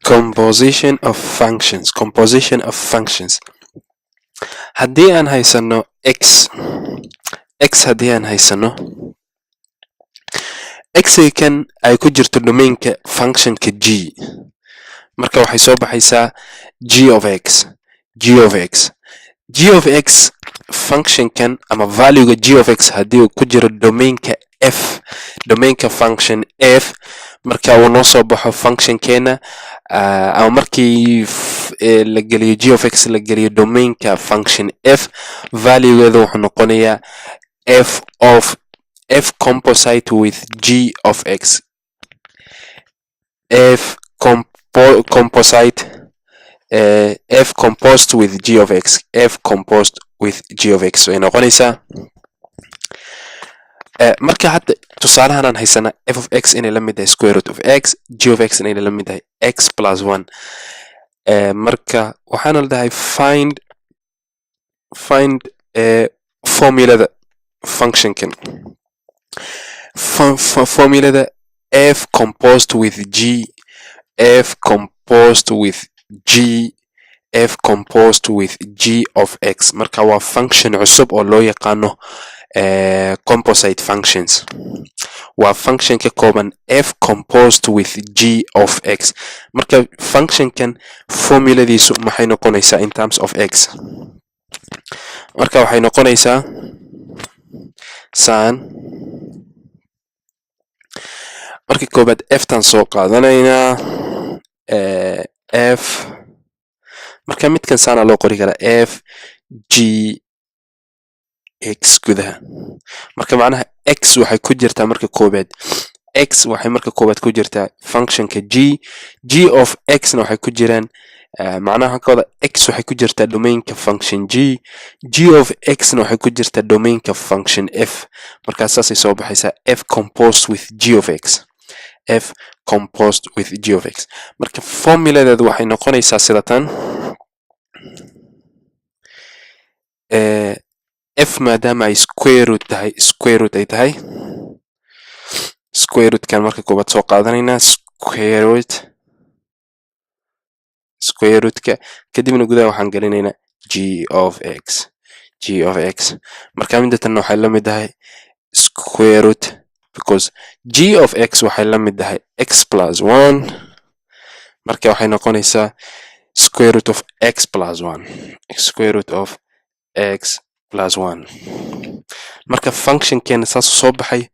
Composition of functions, composition of functions. Haddii aan haysano x, x haddii aan haysano x kan ay ku jirto domainka functionka g, marka waxay soo baxaysaa g of x, g of x, g of x. Functionkan ama valuega g of x haddii uu ku jiro domainka f, domainka function f, marka uu noo soo baxo functionkeena ama markii la geliyo g of x, la geliyo domainka function f, valuegeeda wuxuu noqonayaa f of f composite with g of x, f composite, f composed with g of x, f composed with g of x way noqonaysaa. Marka hadda tusaalahan aan haysanaa f of x inay la mid tahay square root of x, g of x inay la mid tahay x plus one. Marka waxaana la dhahay find formulada functionkan, formulada f composed with g, f composed with g, f composed with g of x. Marka waa function cusub oo loo yaqaano composite functions. Waa function ka kooban f composed with g of x. Marka functionkan formuladiisu maxay noqonaysaa in terms of x? Marka waxay noqonaysaa saan. Marka koobaad f tan soo qaadanaynaa, f. Marka midkan saana loo qori karaa, f g x gudaha. Marka macnaha x waxay ku jirtaa, marka koobaad x waxay marka koobaad ku jirtaa functionka g, g of x na waxay ku jiraan, macnaha ka wada x waxay ku jirtaa domainka function g, g of x na waxay ku jirtaa domainka function f. Markaa saasay soo baxaysaa f composed with g of x, f composed with g of x. Marka formuladeedu waxay noqonaysaa sida tan. F maadaama ay square root tahay, square root ay tahay, square rootkan marka koobaad soo qaadanaynaa, square root, square rootka kadibna gudaha waxaan gelinaynaa g of x, g of x. Marka midda tan waxay la mid tahay square root, because g of x waxay la mid tahay x plus one. Marka waxay noqonaysaa square root of x plus one, square root of x plus one. Marka functionkeena saasuu soo baxay,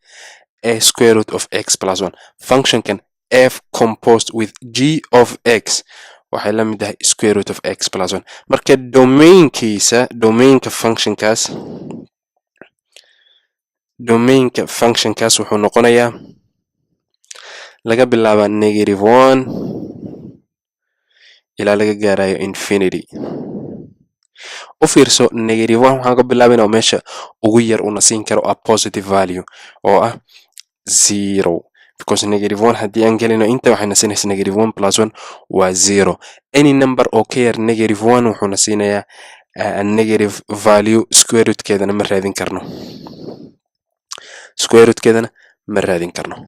a square root of x plus one. Functionkan f composed with g of x waxay la mid tahay square root of x plus one. Marka domainkiisa, domainka functionkaas, domainka functionkaas wuxuu noqonayaa laga bilaaba negative one ilaa laga gaarayo infinity. U fiirso, negative one waxaan ka bilaabina oo meesha ugu yar una siin karo a positive value oo ah zero, because negative one haddii aan gelino inta, waxayna siinaysa negative one plus one waa zero. Any number oo ka yar negative one wuxuuna siinayaa a negative value. Square rootkeedana ma raadin karno, square rootkeedana ma raadin karno.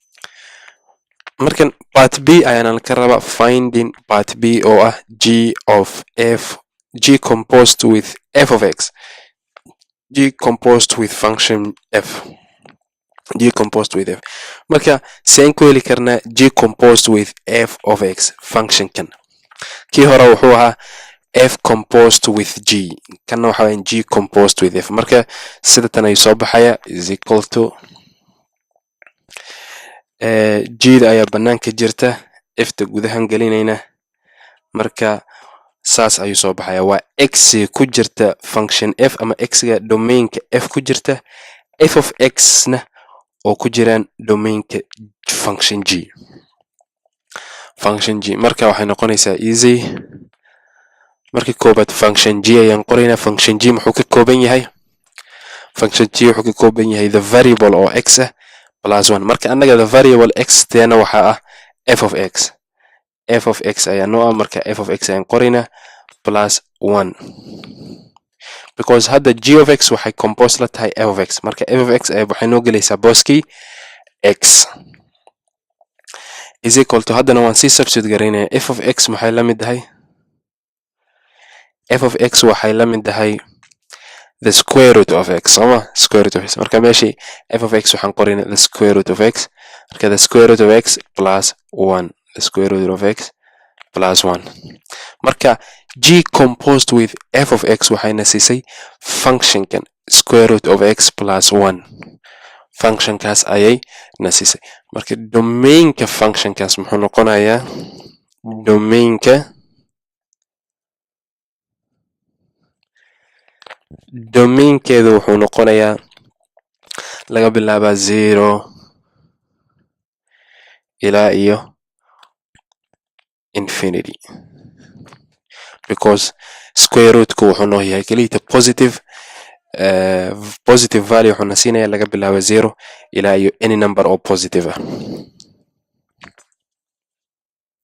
Markan part b ayaana ka rabaa, finding part b oo ah g of f, g composed with f of x, g composed with function f, g composed with f. Marka seen ku heli karnaa g composed with f of x functionkan? Kii hore wuxuu ahaa f composed with g, kanna waxa weyan g composed with f. Marka sida tan ayuu soo baxaya, is equal to g da ayaa banaanka jirta, fta gudahan gelinayna. Marka saas ayuu soo baxaya. Waa x ku jirta function f ama x-ga domainka f ku jirta, f of x na oo ku jiraan domainka function g, function g. Marka waxay noqonaysaa easy. Marka koobaad function g ayaan qoraynaa. Function g muxuu ka kooban yahay? Function g wuxuu ka kooban yahay the variable oo x ah plus one. Marka annaga the variable x teena waxaa ah f of x, f of x ayaa noo ah. Marka f of x ayaan qoraynaa plus one, because hadda g of x waxay compose la tahay f of x. Marka f of x waxay noo gelaysaa booskii x. Is equal to, haddana waan sii substitute garaynaya. F of x maxay la mid tahay? F of x waxay la mid tahay the square root of x, sooma? Square root of x. Marka meeshii f of x waxaan qoraynaa the square root of x. Marka the square root of x plus 1, the square root of x plus 1. Marka g composed with f of x waxayna siisay functionkan square root of x plus 1. Functionkaas ayay na siisay. Marka domainka functionkaas muxuu noqonayaa? Domainkeedu wuxuu noqonayaa laga bilaabaa 0 ilaa iyo infinity, because square rootku wuxuu noo yahay keliyata positive value. Wuxuuna siinaya laga bilaabo 0 ilaa iyo any number oo positive ah.